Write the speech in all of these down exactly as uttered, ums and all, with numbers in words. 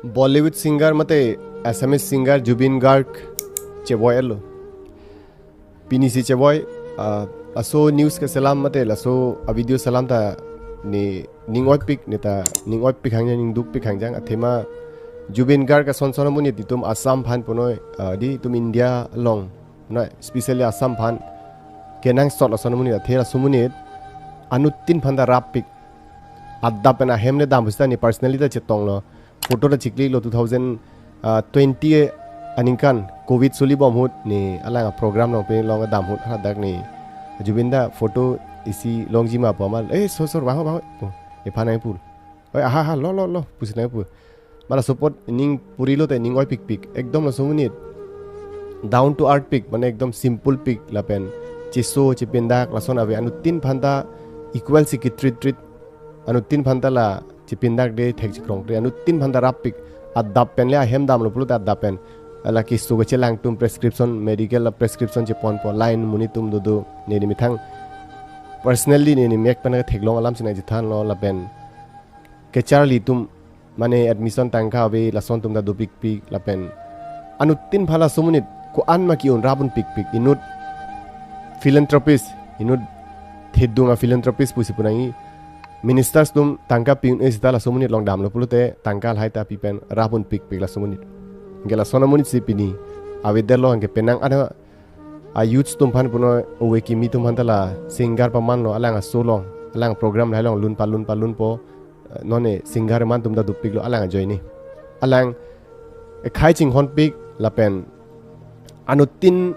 Bollywood singer mate Assamese singer Zubeen Garg chevoi-etlo. Pini si chevoi, ah, laso news keselam mate laso a-video selam ta ne ning oipik, ne ta ning oipik hangjang, ning dukpik hangjang. Athema Zubeen Garg ason son amonit itum Assam aphan punoi, ah, di itum India along, na, especially Assam aphan kenangsot ason amonit, athe laso amonit anuttin aphan ta rappik. Adap pen ahem le dam pusita ne personally ta chetonglo. Photo ta chiklo two thousand twenty aningkan covid suli bom ahut ne alang a-program along pen long dam ahut hadak ne Zubeen da photo isi longji ma pu amat, "Eh, sor, sor, vangho, vangho." Oh, ephan nangpu. "Oi, aha, aha, lo, lo, lo," pusi nangpu. Ma laso apot ning purilo te ning oipikpik. Ekdom laso amonit down to earth pik, mane ekdom simple pik lapen cheso chepindak lason ave, anuttin aphan ta equal si ke-treat treat. Anuttin aphan ta la chepindak de thek chekrong de, anuttin aphan ta rappik. Adap pen le ahem damlo pulote adap pen la keso kechelang atum prescription, medical la prescription cheponpo, line monit atum dodo, neli methang personally neli mek pen theklong alam si nangchethanlo lapen kacharli atum mane admission tangka ave lason atum ta dopikpik lapen anuttin aphan laso amonit ko-an ma ke-un rap-un pikpik, inut philanthropist, inut thedung a-philanthropist pusi pu nangji, ministers atum tangka pi-un-e seta laso amonit along damlo pulote tangka lahai ta pi pen rap-un pikpik laso amonit. Anke lason amonit si pini avedetlo, anke penang ada a-youths atum aphan punoi, ove kimi atum aphan ta la singer pamanlo, alang aso along, alang program lahai along lun palun palunpo, eh, non ne singer man atum ta dopiklo alang ajoine. Alang ekhai chinghonpik lapen anuttin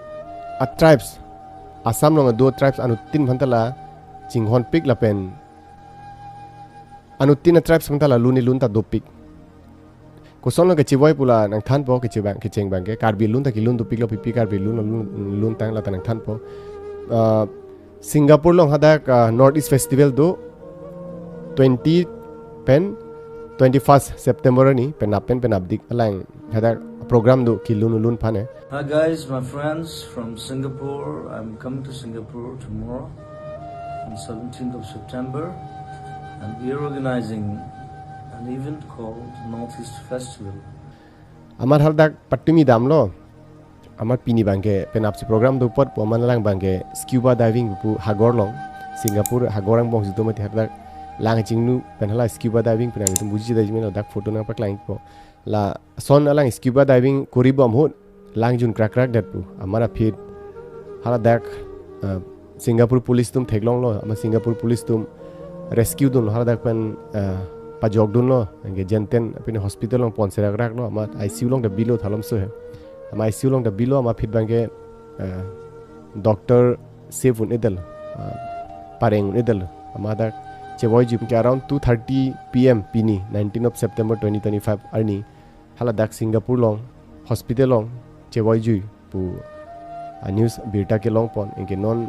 a-tribes, Assam along ado tribes anuttin aphan ta la chinghonpik lapen anuttin a-tribes aphan ta la lun-e lun ta dopik. Kosonlo kechevoi pu la nangthanpo, kecheng abang, kecheng abang ke Karbi lun ta kelun dopiklo, pipi Karbi lun, lun, lun tang la ta nangthanpo. Ah, Singapore along hadak, ah, North East Festival do, twenty pen twenty-first September arni, penap pen penapdik alang hadak program do kelun lun aphan eh. Hi guys, my friends from Singapore. I'm coming to Singapore tomorrow on seventeenth of September, and we are organizing an event called Northeast Festival. Amat hadak patumi damlo. Amat pini abang ke penapsi program do apot pu amat alang abang ke scuba diving pu hagor along, Singapore hagor angbong si do mati, hadak lang chingnu pen hala scuba diving pen nangtum buji dai jimena, dak photo nangpaklangpo. Lason alang scuba diving kori bom ahut lang jun krakrak det pu. Amat aphi haladak, eh, Singapore police atum theklonglo, amat Singapore police atum rescue dunlo, haladak pen, eh, pajok dunlo, anke jenten aphi ne hospital along pon serakraklo, amat I C U along ta bilo thalom so he. Amat I C U along ta bilo, amat aphi abang ke, eh, doctor save un-edetlo, eh, pareng un-edetlo. Amat dak chevoijuipe ke around two thirty P M pini, nineteenth of September twenty twenty-five arni haladak Singapore along hospital along chevoijui pu a-news birta kelongpon, anke non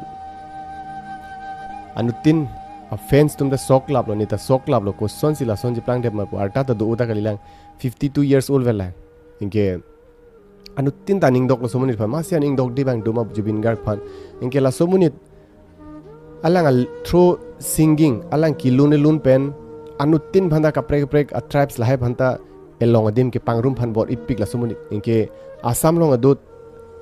anuttin a-fans atum ta sok laplo, ne ta sok laplo, kosonsi lason cheplang det ma pu, arta ta do-o ta kalilang, fifty-two years old vel lang. Anke anuttin ta aning doklo laso amonit aphan, masi aning dokde abang do ma Zubeen Garg aphan. Anke laso amonit alang al-, through singing, alang kelun-e lun pen anuttin aphan ta kaprek kaprek a-tribes lahai aphan ta elong adim kepangrum aphan bor-ipik laso amonit. Anke Assam along ado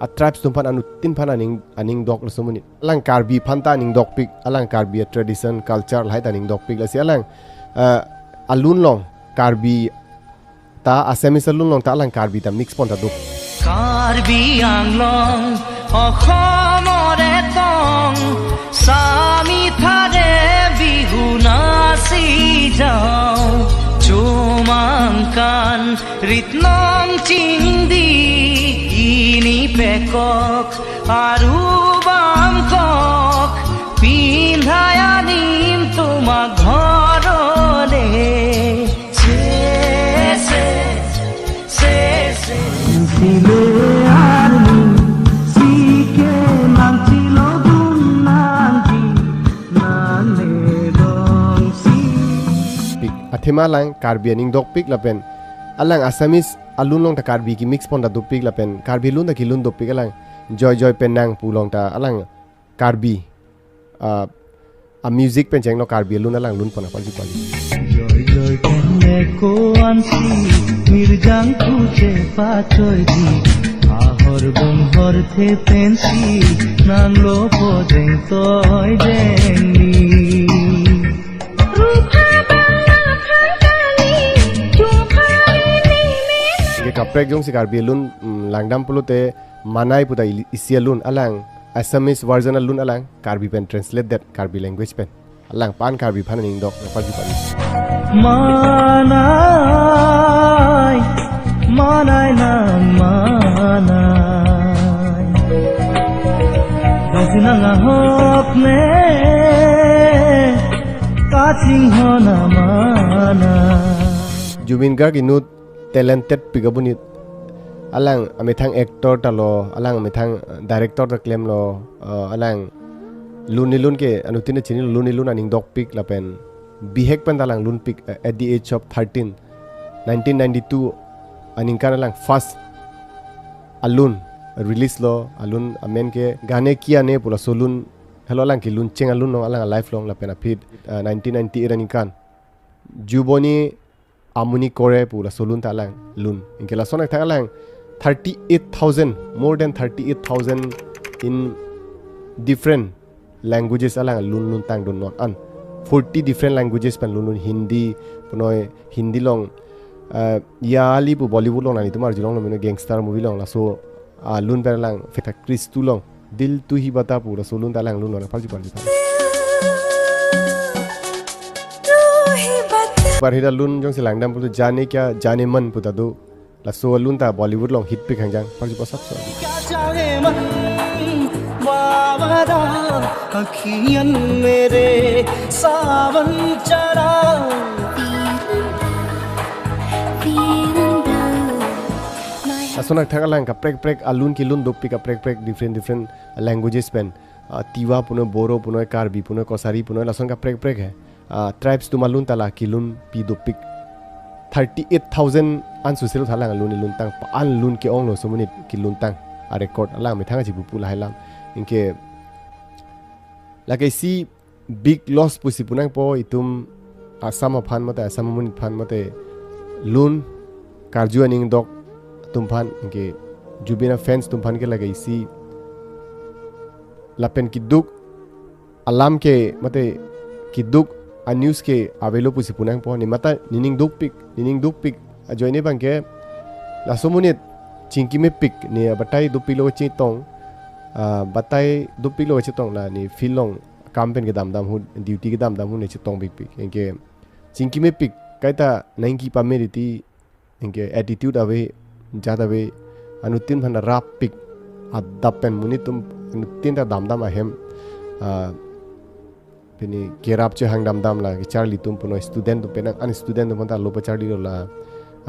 a-tribes atum aphan anuttin aphan aning, aning doklo laso amonit. Alang Karbi aphan ta aning dokpik, alang Karbi a-tradition, culture lahai ta aning dokpik, lasi alang, eh, alun along Karbi ta Assamese alun along ta alang Karbi ta mix pon ta do. Karbi Anglong, Oshomor etong, sami thare Bihu nasi jao, chomangkan rit nong chingdi, ini pekok, aru bangkok, pindhai anim tum aghorone. Se, se, se, se. Sile arni, sike mangchilo dun nangji, nane dong si. Pik, athema alang Karbi aning dokpik lapen alang Assamese alun along ta Karbi ke-mix pon ta dopik lapen Karbi lun ta kelun dopik, alang joi joi pen nang pu along ta alang Karbi, ah, a-music pen chenglo, Karbi alun alang lun pon aphan si pali. Joi joi pen Ko ansi mirjang puche pachoidi, ahor bonghor the pensi nanglo pojeng toi dengni. Rupha bang na phan kali, jungkha ni ni ni. Ke kaprek jongsi Karbi alun, mm, langdam pulote Manai puta ili-, isi alun alang, Assamese version alun alang, Karbi pen translate det, Karbi language pen. Alang pan Karbi aphan aning dok, nangparju pon. Manai, manai nang manai. Dosi nang ahok ne, kachingho na manai. Zubeen Garg inut talented pik abunit. Alang amethang actor ta lo, alang amethang, uh, director ta klemlo, uh, alang lun ni lun ke anuttin chini lun ni lun aning dokpik lapen bihek pen ta alang lunpik, uh, at the age of thirteen, nineteen ninety-two aningkan alang first alun release lo, alun amen ke Gaane Kiya Ne pu laso lun, helo alang kelun cheng alun lo, alang a life long lapen aphi, uh, nineteen ninety-eight aningkan Juboni Amuni Kore pu laso lun ta alang lun. Anke lason athak alang thirty-eight thousand, more than thirty-eight thousand in different languages alang lun lun tangdun non an. Forty different languages pen lun lun, Hindi, punoi Hindi long, uh, Ya Ali pu Bollywood long nani tumar julong lo mino gangster movie long laso, uh, lun pen alang feta Kristu long. Dil Tu Hi Bata pu laso lun ta alang lun lo, nangparju pon. Parhida lun jongsi langdam pulote Jaane Kya Jaane Mana puta do. Laso lun ta Bollywood long hit pik hangjang. Parju pasap so. क्या जाने मन बावरा अखियन मेरे सावन चढ़ा। Lason athak alang kaprek prek alun kelun dopik kaprek prek different different languages pen. Ah, Tiwa punoi, Boro punoi, Karbi punoi, Kosari punoi, lason kaprek prek he. Ah, tribes atum alun ta la kelun pi dopik. Thirty-eight thousand an suselo thalang alun kelun tang, pa an lun ke-ong lo laso amonit kelun tang. A record alang methang aji pupu lahai lam. Anke lake isi big loss pusi pu nangpo itum Assam aphan mate Assam amonit aphan mate lun karju aning dok atum aphan, anke Zubeen fans atum aphan ke lake isi lapen keduk alam ke mate keduk a news ke avelo pusi pu nangpo, ne mata nening dopik, nening dopik ajoine abang ke laso amonit chingki mepik, ne batai dopik lo chetong, ah, batai dopik lo chetong la ne field long kam pen kedam dam ahut, duty kedam dam ahut ne chetong pikpik. Anke chingki mepik, kaita nangki pame riti, anke attitude ave, jat ave, anuttin aphan ta rap pik, adap pen monit atum anuttin ta dam dam ahem, ah, pini kerap chehang dam dam la, kecharli atum punoi student atum penang an student atum aphan ta lo pacharli lo la,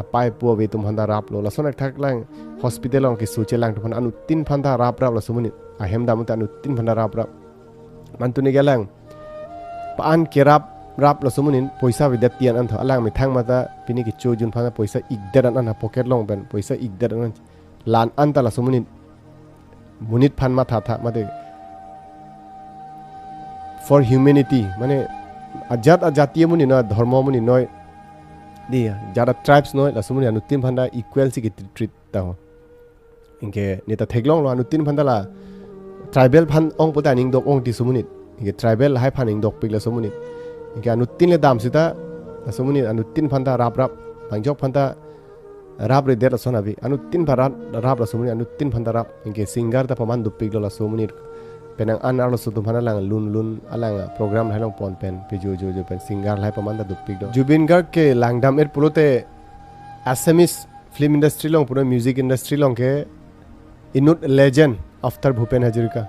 apai apo ave atum aphan ta rap lo, lason athak lang hospital long keso chelang atum aphan anuttin aphan ta rap rap laso amonit, ahem dam ta anuttin aphan ta rap rap. Mantune ke alang pa an kerap rap laso amonit poisa avedet tian an tho, alang methang mata pini kecho jun aphan poisa ikdet an an ha pocket long pen poisa ikdet an an lan an ta laso amonit monit aphan matha tha mate for humanity, mane ajat ajati amonit noi, dhormo amonit noi, di jat a tribes noi, laso amonit anuttin aphan ta equal si ke treat ta ho. Anke ne ta theklong lo anuttin aphan ta la tribal aphan ong puta aning dok ong ti laso amonit. Anke tribal lahai aphan aning dokpik laso amonit. Anke anuttin le dam sita laso amonit anuttin aphan ta rap rap, bangjok aphan ta rap redet lason ave. Anuttin aphan rap, rap laso amonit anuttin aphan ta rap. Anke singer ta paman dopik lo laso amonit. Penang an arloso atum aphan alang lun lun alang program lahai long pon pen pejo jo jo pen singer lahai paman ta dopik do. Zubeen Garg ke langdam et pulote Assamese film industry long punoi music industry long ke inut legend after Bhupen Hazarika.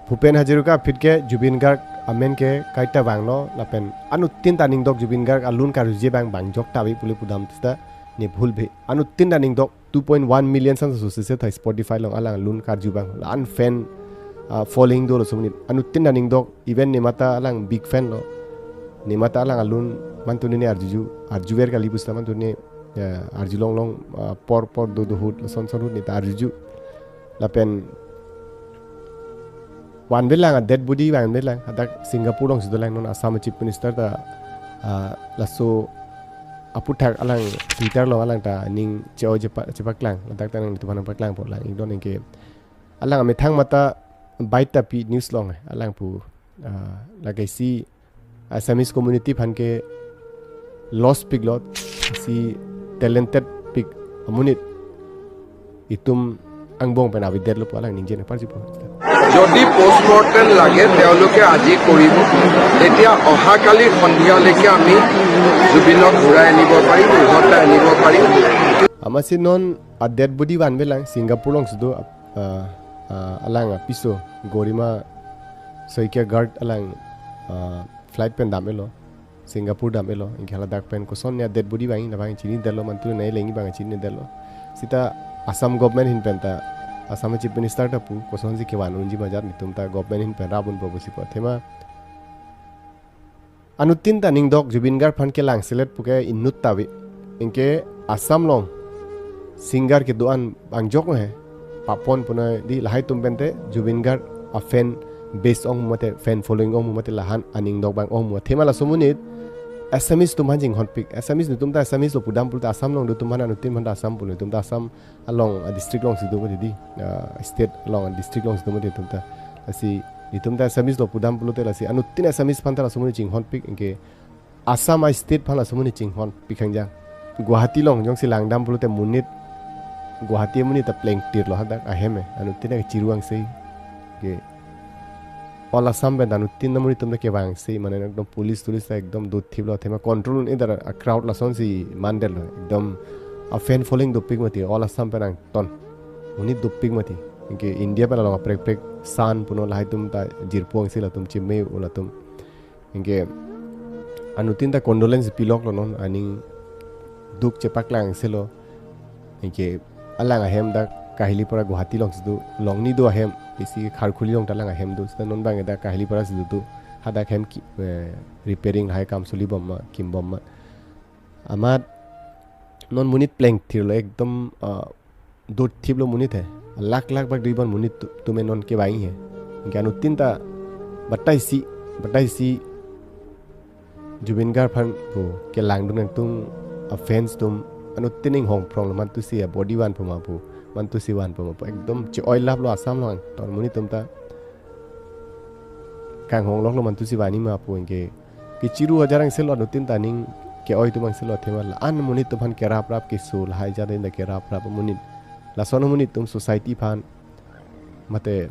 Bhupen Hazarika aphi ke Zubeen Garg amen ke kaita vanglo lapen anuttin ta aning dok Zubeen Garg alun karjuje abang bangjok ta ave pule pudam sita ne bhul bhe. Anuttin ta aning dok two point one million san so se tha Spotify long alang lun karju abang. La an fan, ah, following do laso amonit. Anuttin ta aning dok even ne mata alang big fan lo. Ne mata alang alun mantune ne arjuju. Arjuver kali pusita mantune, ya, arjulong long, ah, por por do do ahut, lason son ahut ne ta arjuju. Lapen vanve lang a dead body vanve lang, hadak Singapore long si dolang, non Assam Chief Minister ta, ah, laso aphuthak alang Twitter along alang ta ning che-oi chepa-, chepaklang, ladak ta nangtum aphan paklangpo lang ingdon ingke. Alang amethang mata baita pi news along alang pu, ah, lake isi Assamese community aphan ke loss piklo, isi talented pik amonit itum angbong pen avedetlo pu alang ningje nangparjupo. যদি পোষ্টমৰ্টেম লাগে তেওঁলোকে আজি কৰিব, তেতিয়া অহাকালি সন্ধিয়ালৈকে আমি জুবিনক ঘূৰাই আনিব পাৰিম, উভতাই আনিব পাৰিম। Amatsi non a dead body vanvelang Singapore alongsi do, ah, ah, alang apiso Garima Shaikia Garg alang, ah, flight pen dam-etlo, Singapore dam-etlo, ingke haladak pen kosonsi a dead body vang, navang chinidetlo, mantu nai lengji abang chinidetlo. Seta Assam government ahin pen ta, Assam Chief Minister ta pu, kosonsi kevan unji ma ajat netum ta government ahin pen rap unpo pusi pu. Athema anuttin ta ningdok Zubeen Garg aphan kelang selet pu ke inut ta ave. Ingke Assam along singer kedo-an bang jok he. Papon punoi di lahai atum pen te Zubeen Garg a fan base ong mate fan following ong mate lahan aningdok bang ong mate. Athema laso amonit Assamese atum aphan chinghonpik. Assamese netum ta Assamese lo pudam pulote Assam along do atum aphan anuttin aphan ta Assam pulo, netum ta Assam along a district alongsi do mati di, ah, state along a district alongsi do mati netum ta. Lasi netum ta Assamese lo pudam pulote lasi anuttin Assamese aphan ta laso amonit chinghonpik ingke Assam a state aphan laso amonit chinghonpik hangjang. Guwahati along jongsi langdam pulote monit Guwahati amonit ta plengtirlo hadak ahem e, anuttin ke chiru angse ke. All Assam pen anuttin amonit atum ta kevang si, mane ekdom police tulis ta ekdom dotthiplo, athema control un-edetlo, a crowd lasonsi mandetlo, ekdom a fan following dopik mati, All Assam pen angton. Monit dopik mati. Ingke India pen along aprek prek san puno lahai atum ta jirpo angse latum chime u latum. Ingke anuttin ta condolence piloklo non, aning duk chepaklang selo. Ingke alang ahem dak Kahilipara Guwahati alongsi do, Longni do ahem, isi Kharkhuli along ta alang ahem do, seta non abang dak Kahiliparasi do do, hadak hem ki, eh, repairing lahai kam soli bom ma, kim bom ma. Amat non monit plengtirlo ekdom, ah, dotthiplo monit he. Lakh lakh bak dui bon monit tu-, atum non kevang he. Ingke anuttin ta batai si, batai si Zubeen Garg aphan pu kelangdun nangtum a fans atum anuttin inghong phronglo, mantusi a body vanpo ma pu, mantusi vanpo ma pu. Ekdom che-oi laplo Assam along angton monit atum ta. Kanghong loklo mantusi vanji ma pu ingke. Kechiru ajar angselo anuttin ta aning ke-oi atum angselo athema la-an monit atum aphan kerap rap keso lahai jat ahin ta kerap rap monit. Lason amonit atum society aphan mate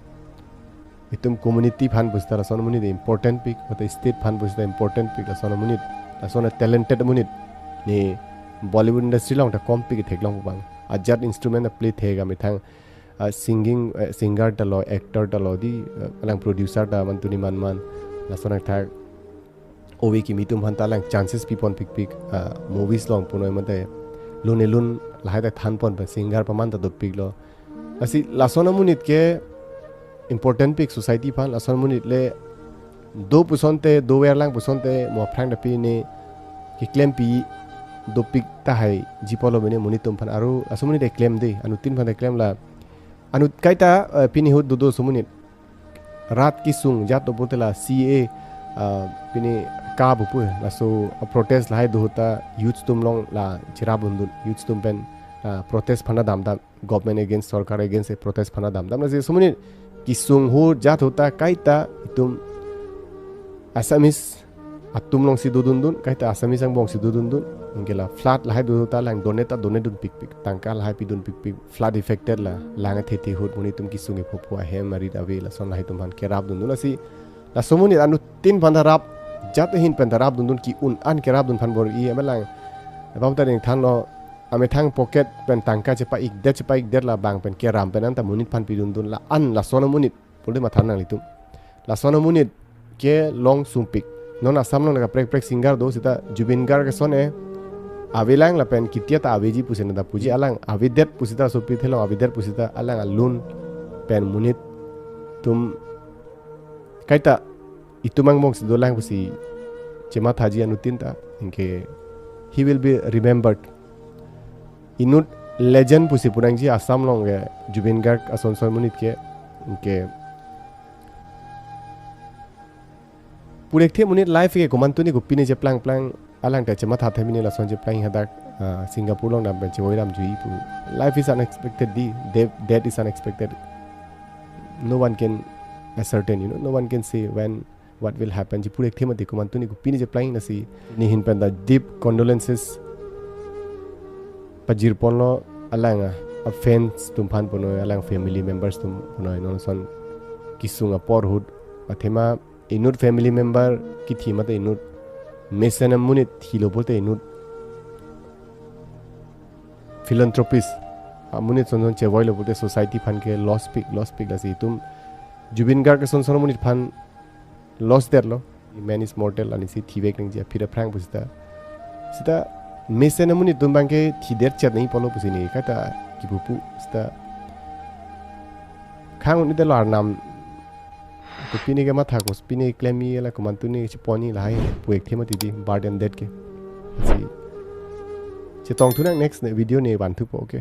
itum community aphan pusita lason amonit important pik, mate state aphan pusita important pik, lason amonit, lason talented amonit. Ne Bollywood industry along ta kom pik theklong bang. Ajat instrument a play thek amethang, ah, singing, eh, singer ta lo, actor ta lo di, eh, alang producer ta mantu ni man man. Lason athak ove kimi atum aphan ta alang chances pipon pikpik, ah, movies along punoi mate lun elun lahai ta thanpon pen singer paman ta dopiklo. Lasi lason amonit ke important pik society aphan, lason amonit le do pusonte, dover lang pusonte mo aphrang ta pine keklempi dopik tahai jipo lo mene monit atum aphan, aru laso amonit eklem de, anuttin aphan eklem la. Anut kaita, eh, pini ahut dodo laso amonit rat kesung jat do pulote la C A A, ah, pini ka bupu laso protest lahai do ahut ta youth atum along la cherap dundun, youth atum pen, ah, protest aphan damdam, government against, sorkar against protest aphan damdam. Lasi laso amonit kesung ahut jat ahut ta kaita itum Assamese atum alongsi dodundun, kaita Assamese angbongsi dodundun. Ingke la flood lahai do ahut ta lang donate ta donate dun pikpik, tangka lahai pidun pikpik, flood affected la lang athe the ahut monit atum kesung kephopo ahem arit ave lason lahai atum aphan kerap dundun. Lasi laso amonit anuttin aphan ta rap, jat ahin pen ta rap dundun, ke-un an kerap dun aphan bor-i amat lang. Apam ta ning thanlo amethang pocket pen tangka chepa-ikdet chepa-ikdet la bang pen keram pen an ta monit aphan pidundun, la-an lason amonit pulote matha nanglitum. Lason amonit kelong sumpik. Non Assam along kaprek prek singer do seta Zubeen Garg ason e avelang lapen kitia ta aveji pusi nangta puji, alang avedet pusita sopi thelong avedet pusita alang alun pen monit atum kaita itum angbongsi dolang pusi chemathaji anuttin ta, ingke he will be remembered. Inut legend pusi pu nangji Assam along ke Zubeen Garg ason son monit ke, ingke pu thekthe monit life ke komantu ni kopine cheplang plang Alang ta chematha themine lason cheplang hadak, ah, Singapore along dam pen chevoi ram jui pu. Life is unexpected di, death, death is unexpected. No one can ascertain, you know, no one can say when what will happen. Ji purek thema di komantu ni kopine cheplang nasi. Nehin pen ta deep condolences pajir ponlo alang a, a fans atum aphan punoi, alang family members atum punoi, non son kesung apor ahut athema inut family member kithi mate inut mesen amonit thilo pulote inut philanthropist amonit son son chevoilo pulote society aphan ke loss pik, loss pik lasi itum Zubeen Garg ke son son amonit aphan loss detlo. Man is mortal, ani si thivek nangji aphi aphrang pusita. Sita mesen amonit atum abang ke thidet chet nangji pulo pusi ne kata kipupu sita. Khang un-edetlo arnam. Kopine kematha, kopine klemji, la komantu ni chepon ji lahai purek thema titi, birth and death ke. Si chetong thunang next ne video ne vanthupo, okay.